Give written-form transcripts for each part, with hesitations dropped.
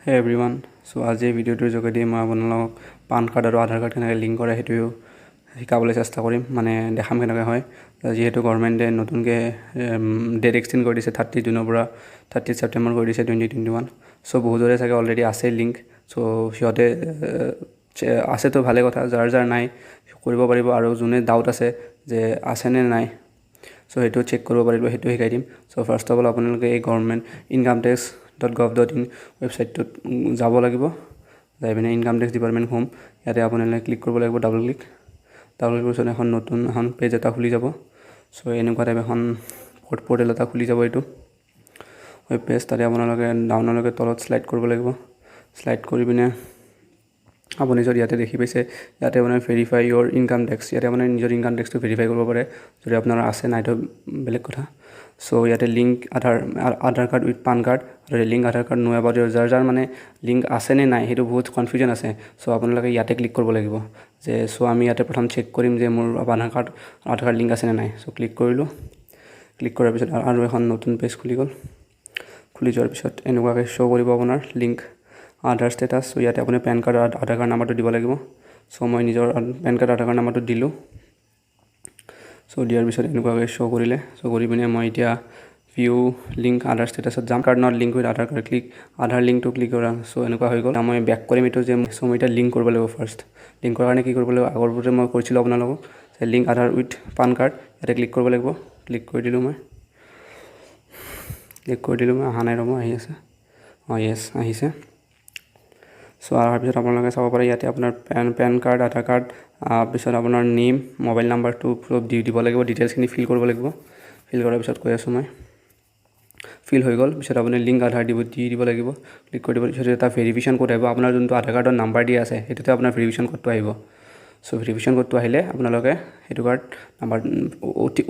হে এভৰিৱান, চ' আজি এই ভিডিঅ'টোৰ যোগেদি মই আপোনালোকক পান কাৰ্ড আৰু আধাৰ কাৰ্ড কেনেকৈ লিংক কৰে সেইটো শিকাবলৈ চেষ্টা কৰিম, মানে দেখাম কেনেকৈ হয়। যিহেতু গভৰ্ণমেণ্টে নতুনকৈ ডেট এক্সটেণ্ড কৰি দিছে, 30 জুনৰ পৰা 30 ছেপ্টেম্বৰ কৰি দিছে 2021। চ' বহুতৰে চাগে অলৰেডি আছে লিংক। চ' সিহঁতে আছেতো ভালে কথা, যাৰ যাৰ নাই কৰিব পাৰিব আৰু যোনে ডাউট আছে যে আছেনে নাই, চ' সেইটো চেক কৰিব পাৰিব, সেইটো শিকাই দিম। চ' ফাৰ্ষ্ট অফ অল আপোনালোকে এই government income tax.gov.in ৱেবছাইটটোত যাব লাগিব। যাই পিনে ইনকাম টেক্স ডিপাৰ্টমেণ্ট হোম, ইয়াতে আপোনালোকে ক্লিক কৰিব লাগিব, ডাবল ক্লিক। ডাবল ক্লিক পিছত এখন নতুন এখন পেজ এটা খুলি যাব। চ' এনেকুৱা টাইপ এখন পৰ্টেল এটা খুলি যাব, এইটো ৱেব পেজ। তাতে আপোনালোকে ডাউনলৈকে তলত শ্লাইড কৰিব লাগিব। শ্লাইড কৰি পিনে আপুনি যদি ইয়াতে দেখি পাইছে, ইয়াতে মানে ভেৰিফাই ইয়ৰ ইনকাম টেক্স, ইয়াতে আপুনি নিজৰ ইনকাম টেক্সটো ভেৰিফাই কৰিব পাৰে যদি আপোনাৰ আছে, নাইতো বেলেগ কথা। চ' ইয়াতে link Aadhaar card with PAN card আৰু link Aadhaar card, know about your, যাৰ যাৰ মানে লিংক আছেনে নাই সেইটো বহুত কনফিউজন আছে। চ' আপোনালোকে ইয়াতে ক্লিক কৰিব লাগিব যে চ' আমি ইয়াতে প্ৰথম চেক কৰিম যে মোৰ পান কাৰ্ড, আধাৰ কাৰ্ড লিংক আছেনে নাই। চ' ক্লিক কৰিলোঁ। ক্লিক কৰাৰ পিছত আৰু এখন নতুন পেজ খুলি গ'ল। খুলি যোৱাৰ পিছত এনেকুৱাকৈ শ্ব' কৰিব আপোনাৰ লিংক আধাৰ ষ্টেটাছ। চ' ইয়াতে আপুনি পেন কাৰ্ড, আধাৰ কাৰ্ড নাম্বাৰটো দিব লাগিব। চ' মই নিজৰ পেন কাৰ্ড, আধাৰ কাৰ্ড নাম্বাৰটো দিলোঁ। চ' দিয়াৰ পিছত এনেকুৱাকৈ শ্ব' কৰিলে। শ্ব' কৰি পিনে মই এতিয়া ভিউ লিংক আধাৰ ষ্টেটাছত যাম। Card not link with Aadhaar card, click Aadhaar লিংকটো ক্লিক কৰা। চ' এনেকুৱা হৈ গ'ল। মই বেক কৰিম এইটো যে চ' মই এতিয়া লিংক কৰিব লাগিব। ফাৰ্ষ্ট লিংক কৰাৰ কাৰণে কি কৰিব লাগিব? আগৰবোৰতে মই কৰিছিলোঁ আপোনালোকক যে link Aadhaar with PAN card, ইয়াতে ক্লিক কৰিব লাগিব। ক্লিক কৰি দিলোঁ মই, ক্লিক কৰি দিলোঁ মই। অহা নাই, ৰ'ব, আহি আছে। অঁ, য়েছ, আহিছে। চ' অহাৰ পিছত আপোনালোকে চাব পাৰে, ইয়াতে আপোনাৰ পেন কাৰ্ড, আধাৰ কাৰ্ড, পিছত আপোনাৰ নেম, মোবাইল নাম্বাৰটো চব দি দিব লাগিব। ডিটেইলছখিনি ফিল কৰিব লাগিব। ফিল কৰাৰ পিছত কৈ আছোঁ মই। ফিল হৈ গ'ল। পিছত আপুনি লিংক আধাৰ দি দিব লাগিব। ক্লিক কৰি দিব। পিছত এটা ভেৰিফিকেশ্যন ক'ড আহিব। আপোনাৰ যোনটো আধাৰ কাৰ্ডৰ নাম্বাৰ দিয়া আছে, সেইটোতে আপোনাৰ ভেৰিফিকেশ্যন ক'ডটো আহিব। চ' ভেৰিফিকেশ্যন ক'ডটো আহিলে আপোনালোকে সেইটো কাৰ্ড নাম্বাৰ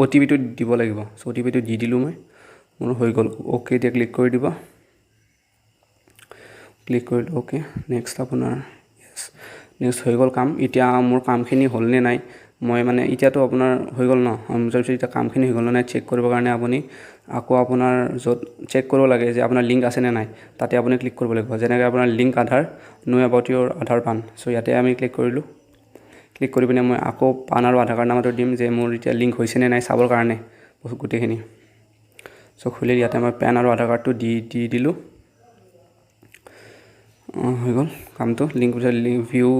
অ' টি পিটো দিব লাগিব। চ' অ' টি পিটো দি দিলোঁ মই, মোৰ হৈ গ'ল। অ'কে, এতিয়া ক্লিক কৰি দিব। ক্লিক কৰিলোঁ, অ'কে। নেক্সট আপোনাৰ, য়েছ, নেক্সট হৈ গ'ল কাম। এতিয়া মোৰ কামখিনি হ'লনে নাই, মই মানে এতিয়াতো আপোনাৰ হৈ গ'ল ন? পিছত এতিয়া কামখিনি হৈ গ'ল নে নাই চেক কৰিবৰ কাৰণে আপুনি আকৌ আপোনাৰ য'ত চেক কৰিব লাগে যে আপোনাৰ লিংক আছেনে নাই, তাতে আপুনি ক্লিক কৰিব লাগিব। যেনেকৈ আপোনাৰ link Aadhaar, know about your Aadhaar, PAN। So ইয়াতে আমি ক্লিক কৰিলোঁ। ক্লিক কৰি পিনে মই আকৌ পান আৰু আধাৰ কাৰ্ড নাম্বাৰটো দিম যে মোৰ এতিয়া লিংক হৈছেনে নাই চাবৰ কাৰণে গোটেইখিনি। চ' খুলি ইয়াতে মই পেন আৰু আধাৰ কাৰ্ডটো দি দি দিলোঁ। অঁ, হৈ গ'ল কামটো। লিংক পিছত লিংক ভিউ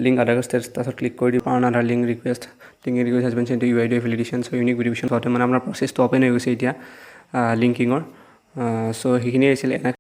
লিংক আধাৰ ষ্টেটাছ, তাৰপিছত ক্লিক কৰি দিওঁ। PAN Aadhaar link request, link request has been sent to UID validation, so unique verification হওঁতে মানে আপোনাৰ প্ৰচেছটো অ'পেন হৈ গৈছে এতিয়া লিংকিঙৰ। চ' সেইখিনিয়ে আছিলে এনে।